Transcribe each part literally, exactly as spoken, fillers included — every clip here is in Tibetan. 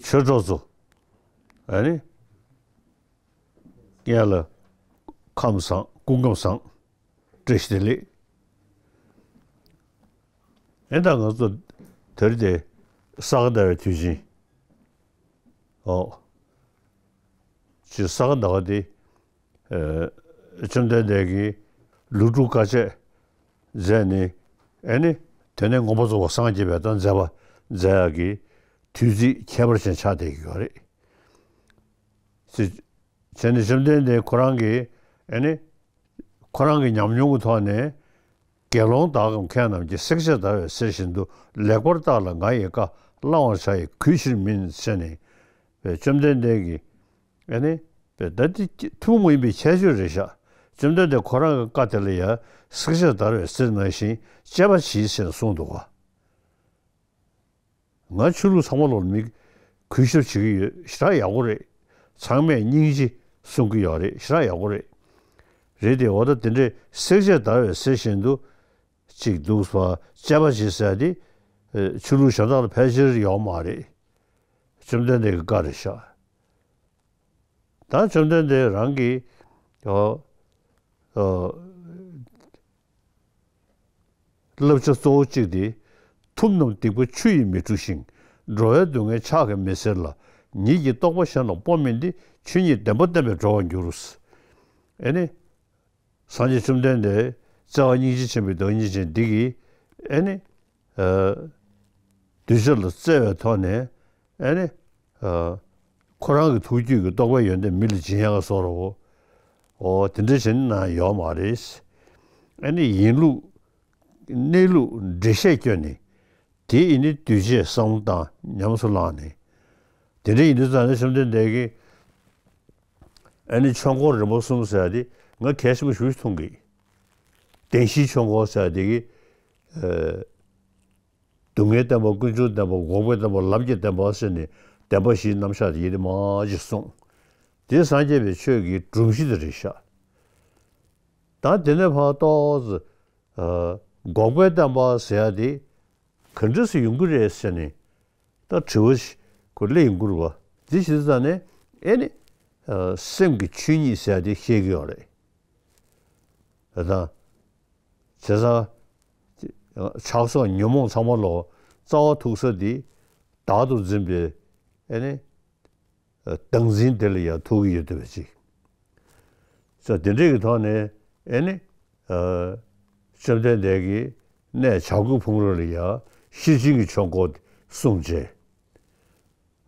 ཆོས་གྲོགས་ཚོ། ཨ་ནི། ངེད་ལ་ཁམས་བཟང་སྐུ་ཁམས་བཟང་། བཀྲ་ཤིས་བདེ་ལེགས། ཨེ་ད་ང་ཚོ་དེར་དེ་ས་ག་ཟླ་བའི་དུས་ཆེན། ཨོ། ཅི་ས་ག་ཟླ་བ་དེ། ཨེ། བཅོམ་ལྡན་འདས་ཀྱིས་ལོ་དྲུག་དཀའ་སྤྱད་མཛད་ནས། ཨེ་ནི། དེ་ནས་མངོན་པར་རྫོགས་པར་སངས་རྒྱས་པའི་དང་མཛད་པ་མཛད་ཡག་གི་དུས་ཚིགས་ཁྱད་པར་ཅན་ཆགས་བསྡད་ཀྱི་ཡོད་རེད། ཅི། བྱས་ནས་བཅོམ་ལྡན་འདས་ཁོ་རང་གིས་ཨེ་ནི། ཁོ་རང་གི་ཉམས་མྱོང་གི་ཐོག་ནས། དགེ་སློང་དག་གམ་མཁས་རྣམས་ཀྱིས། བསྲེགས་བཅད་བརྡར་བའི་གསེར་བཞིན་དུ། ལེགས་པར་བརྟགས་ལ་ང་ཡི་བཀའ། བླང་བར་བྱ་ཡི་གུས་ཕྱིར་མིན། ཟེར་ནས། བཅོམ་ལྡན་འདས་ཀྱིས། ཨ་ནི། ད་འདི་ཐུན་མོང་མ་ཡིན་པའི་ཁྱད་ཆོས་རེད་ཤག་བཅོམ་ལྡན་འདས་ཁོ་རང་གི་བཀའ་དེ་ལ་ཡང་། བསྲེགས་བཅད་བརྡར་བའི་གསེར་ནང་བཞིན། དཔྱད་པ་གྱིས་ཟེར་ནས་གསུངས་འདུག་ག་ང་ཆོས་ལུགས་ཚང་མ་ལོག་མི་གུས་ཞབས་བྱེད་ཀྱི་ཡོད། ཞེ་དྲག་ཡག་པོ་རེད། ཚང་མས་སྙིང་རྗེ་གསུང་གི་ཡོད་རེད། ཞེ་དྲག་ཡག་པོ་རེད། རེད་དེ། འོ་ད་དེ་འདྲའི་བསྲེགས་བཅད་བརྡར་བའི་གསེར་བཞིན་དུ་ཅིག་འདུག་པ། དཔྱད་པ་བྱེད་ཟེར་དེ། ཨེ། ཆོས་ལུགས་གཞན་དག་ལ་ཕལ་ཆེར་ཡོད་མ་རེད། བཅོམ་ལྡན་འདས་ཀྱི་བཀའ་རེད་ཤག་ད་བཅོམ་ལྡན་འདས་རང་གིས། ཨོ། ཨོ། བསླབ་བྱ་གཙོ་བོ་གཅིག་དེ། ཐུབ་རྣམས་སྡིག་པ་ཆུ་ཡིས་མི་འཁྲུ་ཞིང་། འགྲོ་བའི་སྡུག་བསྔལ་ཕྱག་གིས་མི་སེལ་ལ། ཉིད་ཀྱི་རྟོགས་པ་གཞན་ལ་སྤོ་མིན་ཏེ། ཆོས་ཉིད་བདེན་པ་བསྟན་པས་གྲོལ་བར་འགྱུར། ཨེ་ནི། སངས་རྒྱས་བཅོམ་ལྡན་འདས་བརྩེ་བ་སྙིང་རྗེ་ཆེན་པོའི་བདག་ཉིད་ཅན་འདི་གིས། ཨེ་ནི། ཨ། གདུལ་བྱ་ལ་བརྩེ་བའི་ཐོག་ནས། ཨེ་ནི། ཨ། ཁོ་རང་གི་ཐུགས་རྒྱུད་ཀྱི་རྟོགས་པའི་ཡོན་ཏན་མི་ལ་སྦྱིན་ཡག་ག་སོགས་རོ། འོ་དེ་འདྲ་བྱས་ན་ཡོད་མ་རེད། ཨེ་ནི་ཡིན་ལུགས། གནས་ལུགས་འགྲེལ་བཤད་བསྐྱོན་ནས། དེ་ཡིན་ནི་གདུལ་བྱས་བསམ་བློ་བཏང་ཉམས་སུ་བླངས་ནས། དེ་འདྲ་ཡིན་དུས་ཙང་ནས་བཅོམ་ལྡན་འདས་ཀྱིས། ཨེ་ནི་ཆོས་འཁོར་རིམ་པ་གསུམ་ཟེར་ཡ་དེ་ང་གལ་ཆེན་པོ་ཞེ་པོ་ཞིག་མཐོང་གི། བདེན་བཞིའི་ཆོས་འཁོར་ཟེར་ཡ་དེ་གི། ཨེ། སྡུག་བསྔལ་བདེན་པ། ཀུན་འབྱུང་བདེན་པ། འགོག་པའི་བདེན་པ། ལམ་གྱི་བདེན་པ་ཟེར་ནས་བདེན་པ་བཞིའི་རྣམ་གཞག་དེ་ཡི་དེ་མ་ཅིག་གསུངས། དེ་སངས་རྒྱས་པའི་ཆོས་ཀྱི་སྒྲོམ་གཞི་དེ་རེད་ཤག་ད་དེ་ནས་ཕར་ཏོག་ཙམ། ཨ། འགོག་པའི་བདེན་པ་ཟེར་ཡ་དེ་ག་འདྲ་སེ་ཡོང་གི་རེད་ཟེར་ནས། ད་དྲི་བ་ཞིག་ཁོ་སླེབས་ཡོང་གི་རེད་པ། དེ་ཞིག་ཙང་ནས་ཨེ་ནི། ཨ། སེམས་ཀྱི་ཆོས་ཉིད་ཟེར་ཡ་དེ་བཤད་ཀྱི་ཡོད་རེད། ད་བྱས་ཙང་། ཆགས་སོགས་ཉོན་མོངས་ཚང་མ་ལོག་རྩ་བ་ཐུག་ས་དེ་བདག་ཏུ་འཛིན་པའི། ཨེ་ནི། བདག་འཛིན་དེ་ལ་ཡང་ཐུག་གི་ཡོད་བསྡད་པ་ཅིག་ས་དེ་འདྲས་ཀྱི་ཐོག་ནས། ཨེ་ནི། ཨ། བཅོམ་ལྡན་འདས་ཀྱིས་གནས་བྱ་རྒོད་ཕུང་རི་ལ་ཡང་ཤེར་ཕྱིན་གྱི་ཆོས་འཁོར་གསུངས་རྗེས།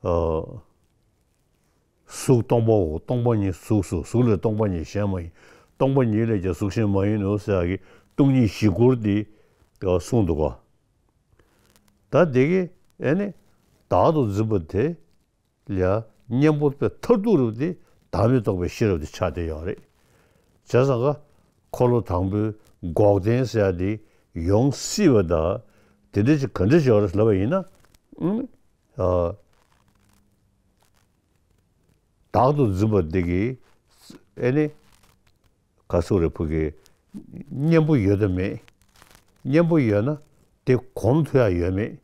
ཨ། གཟུགས་སྟོང་པའོ། སྟོང་པ་ཉིད་གཟུགས་སོ། གཟུགས་ལས་སྟོང་པ་ཉིད་གཞན་མ་ཡིན། སྟོང་པ་ཉིད་ལས་ཀྱང་གཟུགས་གཞན་མ་ཡིན་ནོ་ཟེར་ཡག་གི་སྟོང་ཉིད་བཞི་སྐོར་འདི་གསུངས་འདུག་ག་ད་དེ་གི་ཨེ་ནི་བདག་ཏུ་འཛིན་པ་དེ་ལ་གཉེན་པོ་དཔེ་མཐར་ཐུག་རབ་དེ་བདག་མེད་རྟོགས་པའི་ཤེས་རབ་དེ་ཆགས་བསྡད་ཡོད་རེད། བྱས་ཙང་ཀ་འཁོར་ལོ་དང་པོའི་འགོག་བདེན་ཟེར་ཡ་དེ་ཡོང་སྲིད་པ་དང་། དེ་འདྲ་ཅིག་ག་འདྲ་ཅིག་ཡོད་རེད་ལབ་པ་ཡིན་ན། ཨ། བདག་ཏུ་འཛིན་པ་འདི་གིས་ཨེ་ནི་ག་ཚོད་རེ་ཕུག་གི་གཉེན་པོ་ཡོད་དམ་མེད། གཉེན་པོ་ཡོད་ན་དེ་གོམས་ཐུབ་ཡ་ཡོད་མེད།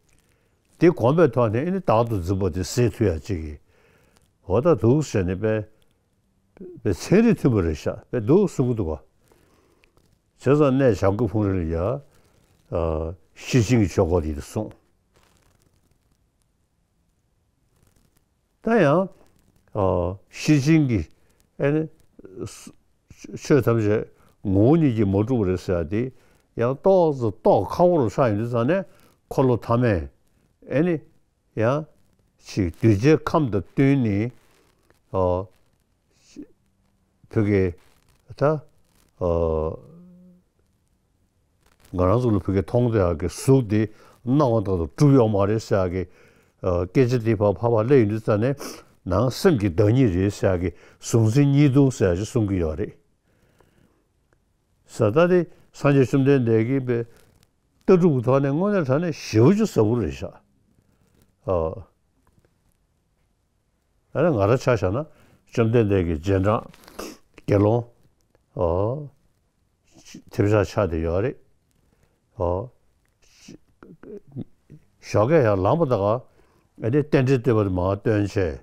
དེ་གོམས་པའི་ཐོག་ནས་ཨེ་ནི་བདག་ཏུ་འཛིན་པ་དེ་སེལ་ཐུབ་ཡ་ཅིག་གི་འོ་ད་འདུག་ཟེར་ནས་དཔེ་དཔེ་ཚན་རིག་མཐུན་པ་རེད་ཤག་དཔེ་འདུག་གསུང་གི་འདུག་ག་བྱས་ཙང་གནས་བྱ་རྒོད་ཕུང་རི་ལ་ཡ། ཨ། ཤེར་ཕྱིན་གྱི་ཆོས་འཁོར་དེ་གསུངས། ད་ཡང་། ཨ། ཤེར་ཕྱིན་གྱི་ཨེ་ནི་ཆོས་ཐམས་ཅད་ངོ་བོ་ཉིད་ཀྱིས་མ་གྲུབ་པ་རེད་ཟེར་ཡ་དེ་ཡང་ཏོག་ཙམ་རྟོགས་ཁག་པོ་རུ་ཆགས་ཡོང་དུས་ཙང་ནས་འཁོར་ལོ་ཐ་མས་ཨེ་ནི་ཡང་ཅིག་གདུལ་བྱའི་ཁམས་དང་བསྟུན་ནས། ཨ། བོད་ཀྱི་ད། ཨ། ང་རང་ཚོ་ལ་བོད་ཀྱི་མཐོང་བསྡད་ཡག་གི་གཟུགས་དེ་སྣང་བ་ལྟར་དུ་གྲུབ་ཡོད་མ་རེད་ཟེར་ཡག་གི། ཨ། སྐད་ཆ་དེ་ཕར་ཕར་ཕར་སླེབས་ཡོང་དུས་ཙང་ནས་ནང་སེམས་ཀྱི་བདག་ཉིད་རེད་ཟེར་ཡག་གི་གཟུང་འཛིན་གཉིས་སྟོང་ཟེར་ཡག་ཅིག་གསུང་གི་ཡོད་རེད། ས་ད་དེ་སངས་རྒྱས་བཅོམ་ལྡན་འདས་ཀྱིས་པའི་ལྟ་གྲུབ་ཀྱི་ཐོག་ནས་དངོས་གནས་དྲང་གནས་ཞེ་པོ་ཅིག་ཟབ་པོ་རེད་ཤག་ཨ། ཨ་ནི་ང་རང་ཆ་བཞག་ན་བཅོམ་ལྡན་འདས་ཀྱི་རྗེས་འབྲང་དགེ་སློང་། ཨོ། ཐེབས་ཆག་ཆགས་བསྡད་ཡོད་རེད། ཨོ། ཞོགས་ཀས་ཡར་ལངས་པ་དང་ག་ ཨ་ནི་རྟེན་འབྲེལ་བསྟོད་པ་དེ་མར་བཏོན་བྱས།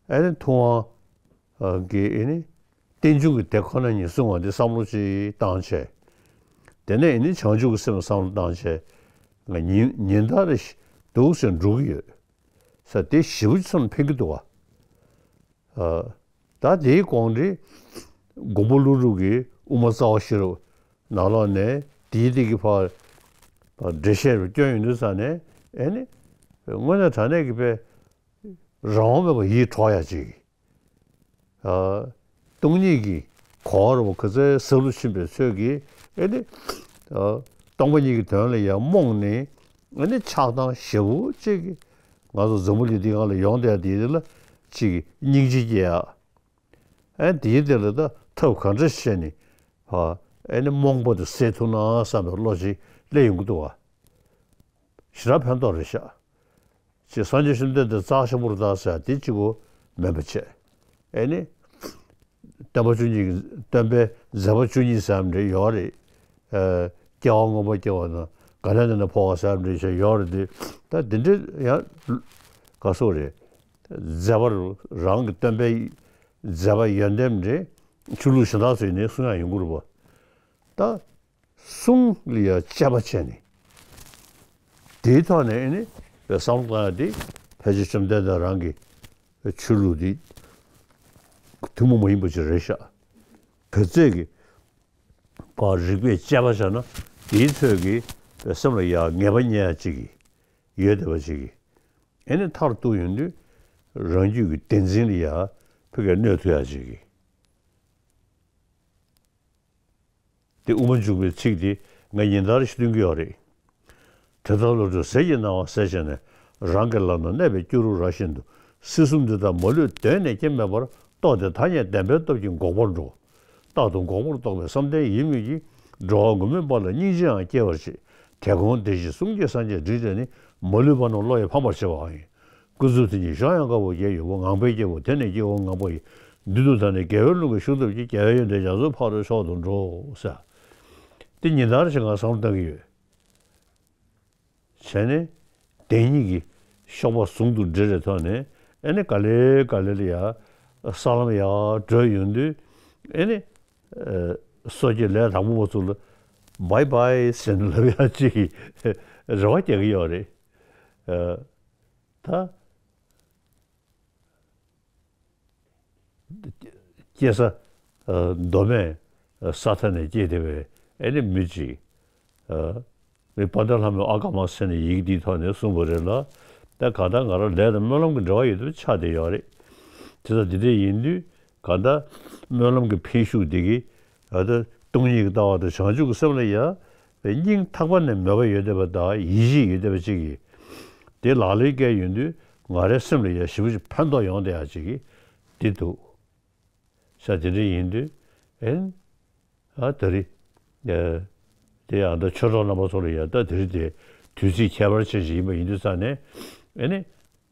ཨ་ནི་ཐུབ་དབང་གིས་ཨ་ནི་རྟེན་འབྱུང་གི་དེ་ཁོ་ན་ཉིད་གསུང་བ་འདི་བསམ་བློ་ཅིག་བཏང་བྱས། དེ་ནས་ཨ་ནི་བྱང་ཆུབ་ཀྱི་སེམས་བསམ་བློ་བཏང་བྱས། ང་ཉིན་ཉིན་ལྟར་རེ་འདུག་སེ་འགྲོ་གི་ཡོད་ས་དེ་ཞེ་པོ་ཅིག་སེམས་ཕན་གྱི་འདུག་བ། ཨ། ད་དེའི་གོང་དེ་མགོན་པོ་ཀླུ་སྒྲུབ་ཀྱིས་དབུ་མ་རྩ་བ་ཤེས་རབ་ནང་ལོགས་ནས་དེའི་སྟེང་གི་ཕར་འགྲེལ་བཤད་རུ་བསྐྱོན་ཡོང་དུས་ཙ་ནས། ཨེ་ནི་དངོས་གནས་དྲང་གནས་ཀྱི་དཔེ་རང་དབང་མེད་པར་ཡིད་འཕྲོག་ཡ་ཅིག་ཨ། སྟོང་ཉིད་ཀྱི་གོ་བ་རུ་ག་ཚོད་ཟབ་ཏུ་ཕྱིན་པའི་ཚོད་ཀྱིས། ཨེ་ནི་ཨ། སྟོང་པ་ཉིད་ཀྱི་དོན་ལ་ཡང་རྨོངས་ནས། ཨེ་ནི་ཆགས་སྡང་ཞེ་པོ་ཅིག་གིས་ང་ཚོ་འཛམ་བུ་གླིང་འདི་སྒང་ལ་ཡོང་བསྡད་དེ་ལ་ཅིག་སྙིང་རྗེ་སྐྱེ་ཡ། ཨེ་དེའི་དེ་ལ་ད་ཐབས་ག་འདྲ་བྱས་ནས་ཕ་ཨེ་ནི་རྨོངས་པ་དེ་སེལ་ཐུབ་ན་བསམ་པའི་བློ་ཅིག་སླེབས་ཡོང་གི་འདུག་བ། ཞེ་དྲག་ཕན་ཐོགས་རེད་ཤག་ཅེས་སངས་རྒྱས་བཅོམ་ལྡན་འདས་རྩ་ཆེན་པོར་བལྟ་ཟེར་དེ་གཅིག་པོ་མིན་པ་བྱས། ཨེ་ནི། སྟོན་པ་བཅུ་གཉིས་ཀྱི་སྟོན་པའི་མཛད་པ་བཅུ་གཉིས་ཟེར་ཡ་འདྲ་ཡོད་རེད། ཨ། སྐྱེ་བ་སྔོན་པོ་སྐྱེ་བ་དང་། དགའ་ལྡན་ནས་འཕོ་བ་ཟེར་ཡ་འདྲ་ཞིག་ཡོད་རེད་དེ། ད་དེ་འདྲ་ཡང་ག་སོགས་རེད། མཛད་པ་རང་གི་སྟོན་པའི་མཛད་པ་ཡོན་ཏན་འདྲ་ཆོས་ལུགས་གཞན་དག་ཚོས་ནི་གསུང་ཡ་ཡོང་གི་རེད་པ། ད། གསུང་ལ་ཡང་དཔྱད་པ་བྱས་ནས། དེའི་ཐོག་ནས་ཨེ་ནི་བསམ་བློ་བཏང་ཡ་དེ་ཕལ་ཆེར་བཅོམ་ལྡན་འདས་རང་གི་ཆོས་ལུགས་དེ་ཐུན་མོང་མ་ཡིན་པ་ཅིག་རེད་ཤག་ག་ཚད་ཀྱི་བར་རིགས་པས་དཔྱད་པ་བྱས་ན་དེའི་ཚོད་ཀྱི་སེམས་ལ་ཡང་ངེས་པ་རྙེད་ཡ་ཅིག་གི་ཡོད་བསྡད་པ་ཅིག་གི་ཨེ་ནི་མཐར་གཏུགས་ཡོང་དུས་རང་རྒྱུད་ཀྱི་བདེན་འཛིན་ལ་ཡང་ཕ་གིར་གནོད་ཐུབ་ཡ་ཅིག་གི་དེ་དབུ་མ་འཇུག་པའི་ཚིག་དེ་ང་ཉིན་ལྟར་ཞིག་འདོན་གྱི་ཡོད་རེད། དེ་ལྟར་བློ་གྲོས་ཟིལ་གྱིས་གནང་བ་ཟེར་བྱས་ནས་རང་གི་ལག་ན་གནས་པའི་སྐྱུ་རུ་ར་བཞིན་དུ་སྲིད་གསུམ་འདི་དག་མ་ལུས་གདོད་ནས་སྐྱེ་མེད་པར་རྟོགས་ཏེ་ཐ་སྙད་བདེན་པའི་སྟོབས་ཀྱིས་འགོག་པར་འགྲོ། རྟག་ཏུ་འགོག་པར་རྟོགས་པའི་བསམ་གཏན་ཡིད་མོས་ཀྱིས་འགྲོ་བ་མགོན་མེད་པ་ལ་སྙིང་རྗེའང་སྐྱེ་བར་བྱེད། དེ་གོང་དེ་བཞིན་གསུང་གི་སངས་རྒྱས་འབྲིང་གྲས་ནི་མ་ལུས་པ་རྣམས་བློ་ཡིས་ཕམ་པར་བྱེད་པའང་ཡིན། ཀུན་རྫོབ་དེ་ཉིད་གཞོམ་ཡང་དཀའ་བ་ཡོད་པ། ངང་པའི་སྐྱེ་བོ་དེ་ནི་སྐྱེ་བོ་ངང་པ་ཡི། མདུན་དུ་ད་ནི་རྒྱལ་བའི་ཀླུང་གི་ཤུགས་སྟོབས་ཀྱིས། རྒྱལ་བའི་ཡོན་ཏན་རྒྱ་མཚོ་ཕ་རོལ་མཆོག་ཏུ་འགྲོ་ཟེར། དེ་ཉིན་ལྟར་ཞིག་ང་བསམ་བློ་བཏང་གི་ཡོད། བྱས་ནས་བདེན་གཉིས་ཀྱི་གཤོག་པ་ཟུང་དུ་འབྲེལ་བའི་ཐོག་ནས། ཨེ་ནི་ག་ལེ་ག་ལེ་ལ་ཡ་ས་ལམ་ཡར་བགྲོད་ཡོང་དུས། ཨེ་ནི་སོ་སྐྱེ་ལས་དང་པོ་པ་ཚོ་ལ་བྷའི་བྷའི་ཟེར་ནས་ལབ་ཡ་ཅིག་གི་རེ་བ་རྒྱག་གི་ཡོད་རེད། ད། སྐྱེ་ས་མདོ་སྨད་ས་མཐའ་ནས་སྐྱེས་བསྡད་པའི་ཨེ་ནི་མི་གཅིག་མི་དཔལ་ལྡན་ལྷ་མོས་ཨ་ཀ་མ་ཟེར་ནས་ཡི་གེ་འདིའི་ཐོག་ནས་གསུངས་པ་རེད་ལ། ད་གང་ལྟར་ང་རང་ལས་དང་སྨོན་ལམ་གྱི་འབྲེལ་བ་ཡོད་དུས་ཆགས་བསྡད་ཡོད་རེད། དེ་ལྟར་འདི་འདྲ་ཡིན་དུས་གང་ལྟར་སྨོན་ལམ་གྱི་འཕེན་ཤུགས་འདི་གིས་ཨ་ད་སྟོང་ཉིད་ཀྱི་ལྟ་བ་དང་བྱང་ཆུབ་ཀྱི་སེམས་ལ་ཡ་སྙིང་ཐག་པ་ནས་མོས་པ་ཡོད་བསྡད་པ་དང་ཡིད་ཆེས་ཡོད་བསྡད་པ་ཅིག་གིས། དེ་ལག་ལེན་བཀལ་ཡོང་དུས་ང་རའི་སེམས་ལ་ཡ་ཞེ་པོ་ཅིག་ཕན་ཐོགས་ཡོང་བསྡད་ཡ་ཅིག་གི་འདི་འདུག་ས་དེ་འདྲ་ཡིན་དུས། ཨེ། ཨ་ད་རེས། ཨེ། དེ་ཡང་ད་ཆོས་གྲོགས་རྣམ་པ་ཚོ་ལ་ཡ་ད་དེ་རིང་དེ་དུས་ཚིགས་ཁྱད་པར་ཅན་ཞིག་ཡིན་པ་ཡིན་དུས་ཙང་ནས། ཨེ་ནི།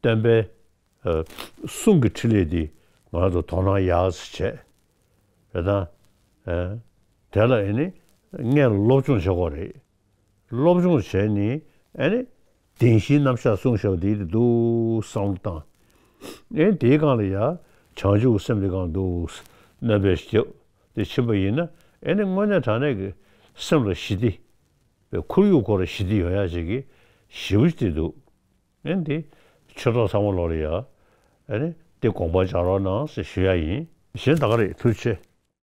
སྟོན་པའི། ཨེ། གསུང་གི་འཕྲིན་ལས་འདི་ང་ཚོ་དོ་སྣང་ཡག་ཙམ་བྱས། རེད་དང་། ཨེ། དེ་ལ་ཨེ་ནི་སྔོན་ལ་སློབ་སྦྱོང་བྱེད་དགོས་རེད། སློབ་སྦྱོང་བྱས་ནས་ཨེ་ནི་བདེན་བཞིའི་རྣམ་གཞག་གསུངས་བཞག་པ་དེ་འདུག་བསམ་བློ་བཏང་། ཨེ་དེའི་སྒང་ལ་ཡ་བྱང་ཆུབ་སེམས་དེ་སྒང་འདུག་སྣོན་པ་ཞིག་བརྒྱབ་སྟེ་ཕྱིན་པ་ཡིན་ན། ཨེ་ནི་དངོས་གནས་དྲང་གནས་ཀྱི་སེམས་ལ་ཞི་བདེ། ཁོར་ཡུག་ཁོ་ར་ཞི་བདེ་ཡོང་ཡ་ཞིག་གི་ཞེ་པོ་ཅིག་འདུག་ཨེ་འདི་ཆོས་གྲོགས་ཚང་མ་ལོག་ལ་ཡ། ཨེ་ནི་འདི་དགོངས་པ་འཇགས་རོགས་གནང་ཞེས་ཞུ་ཡ་ཡིན། གཞན་ད་ག་རེད། ཐུགས་རྗེ་ཆེ།